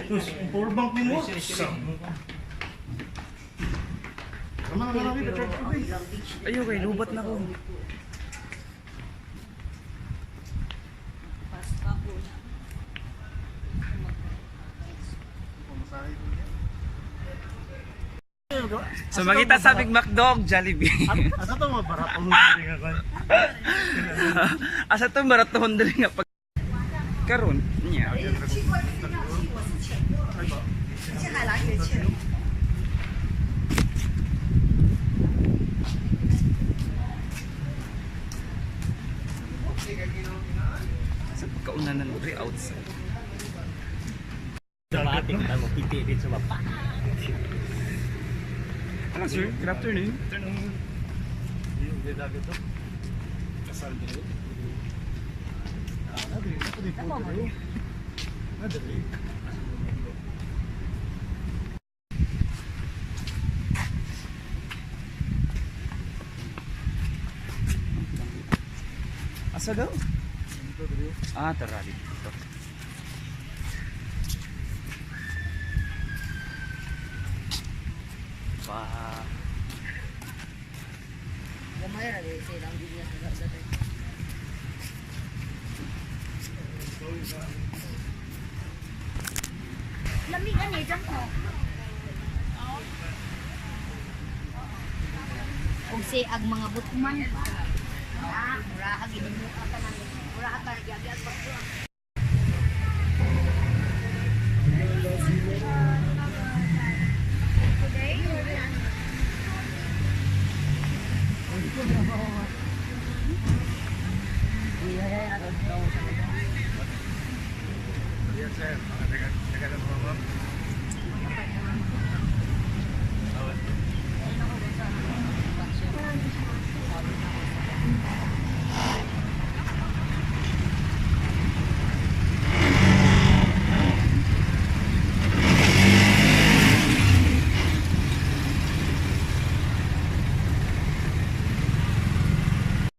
Sus, ang power bank ni mo. Tama na lang, charge ko eh. Ayo kay lubat na ko. So makita sa Big McDog, Jollibee. Asa to mga baratong diri nga kan? Asa to baratohon diri nga pag karon niya. Sa pagkaunanan diri outside. Dramatic na mo piti din sa baba. Hello sir, good afternoon. Afternoon. Yung dagat to. Kasal diri. Ah, na diri, ako di po diri. Na diri. Asa daw? Dito diri. Ah, tara dito. Wow. Gamay ra dili sila ang business nila sa dati. Lamig ani jam ko. Og si ag mga butman. Ah, mura gid mo ka tanan. Mura ka gyag pa. Yes sir, mga dagat dagat mga ma'am.